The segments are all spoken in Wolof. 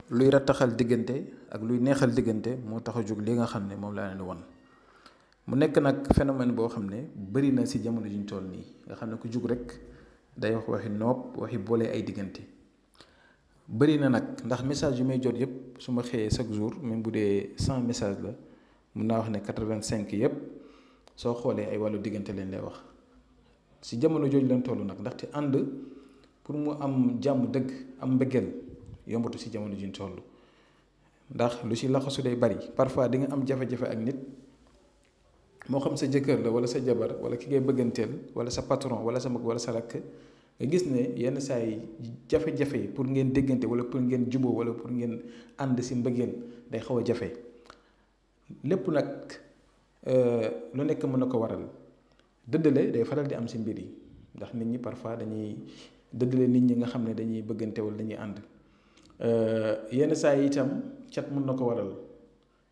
luy rattaxal diggante ak luy neexal diggante moo tax a jóg li nga xam ne moom laa leen di wan. mu nekk nag phénomène boo xam ne bëri na si jamono juñ toll nii nga xam ne ku jug rek day wax waxi nopp waxi boole ay diggante. bëri na nag ndax message yu may jot yëpp su ma xëyee chaque jour même bu dee 100 message la mun naa wax ne 85 yëpp soo xoolee ay wàllu diggante leen lay wax. si jamono jooju leen toll nag ndaxte ànd pour mu am jàmm dëgg am mbëggeel yombatu si jamono juñ toll ndax lu si laxasu day bari parfois di nga am jafe-jafe ak nit moo xam sa jëkkër la wala sa jabar wala ki ngay bëgganteel wala sa patron wala sa mag wala sa rakk nga gis ne yenn saa yi jafe-jafe yi pour ngeen déggante wala pour ngeen juboo wala pour ngeen ànd si mbëggeel day xaw a jafe lépp nag lu nekk mën na ko waral dëddale day faral di am si mbir yi ndax nit ñi parfois dañuy dëddale nit ñi nga xam ne dañuy bëggante wala dañuy ànd yenn saa yi itam cat mën na ko waral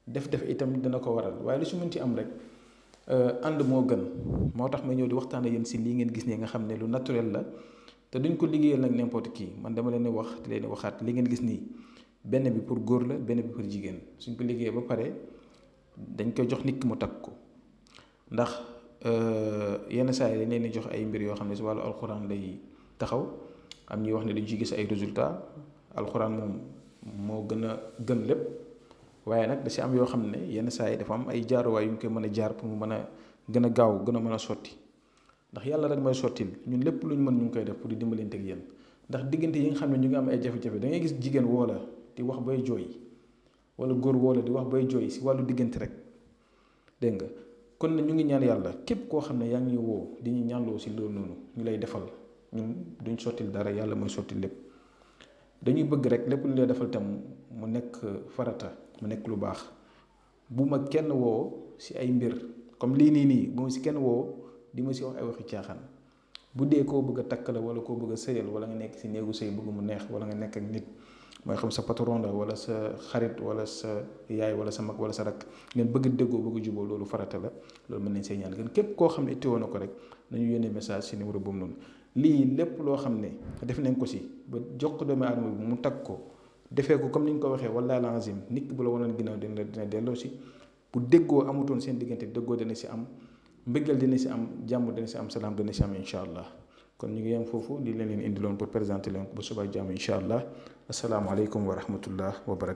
def-def itam dina ko waral waaye lu si mën ci am rek ànd moo gën moo tax ma ñëw di waxtaan ak yéen si lii ngeen gis ne nga xam ne lu naturel la te duñ ko liggéeyal nag n'importe qui man dama leen di wax di leen di waxaat li ngeen gis nii benn bi pour góor la benn bi pour jigéen suñ ko liggéeyee ba pare dañ koy jox nit ki mu takk ko ndax yenn saa yi dañ leen di jox ay mbir yoo xam ne si wàllu alxuraan lay taxaw am ñuy wax ne dañ ci gis ay résultats alxuraan moom moo gën a gën lépp waaye nag da si am yoo xam ne yenn saa yi dafa am ay jaaruwaay yu ñu koy mën a jaar pour mu mën a gën a gaaw gën a mën a sotti ndax yàlla rek mooy sottil ñun lépp lu ñu mën ñu ngi koy def pour di dimbalante ak yéen ndax diggante yi nga xam ne ñu ngi am ay jafe-jafe da ngay gis jigéen woo la di wax bay jooy wala góor woo la di wax bay jooy si wàllu diggante rek dégg nga kon na ñu ngi ñaan yàlla képp koo xam ne yaa ngi ñuy woo di ñu ñaanloo si loolu noonu ñu lay defal ñun duñ sottil dara yàlla mooy sottil lépp dañuy bëgg rek lépp lu lay defal tam mu nekk farata mu nekk lu baax bu ma kenn woo si ay mbir comme lii nii bu ma si kenn woo di ma si wax ay waxi caaxaan bu dee koo bëgg a takk la wala koo bëgg a sëyal wala nga nekk si néegu sëy bëgg mu neex wala nga nekk ak nit mooy xam sa patron la wala sa xarit wala sa yaay wala sa mag wala sa rakk ngeen bëgg déggoo bëgg juboo loolu farata la loolu mën nañ see ñaan gën képp koo xam ne itteewoo na ko rek nañu yónnee message si numéro boobu noonu lii lépp loo xam ne def nañ ko si ba jox ko doomu aadama bi mu tag ko defee ko comme ni ñu ko waxee wallaahi lazim nit ki bu la wanoon ginnaaw dina delloo si bu déggoo amutoon seen diggante déggoo dina si am mbëggeel dina si am jàmm dina si am salaam dina si am incha allah kon ñu ngi yem foofu li leen indiloon pour présenter leen ko ba suba jàmm incha allah asalaamaaleykum wa rahmatullah wa barakatuh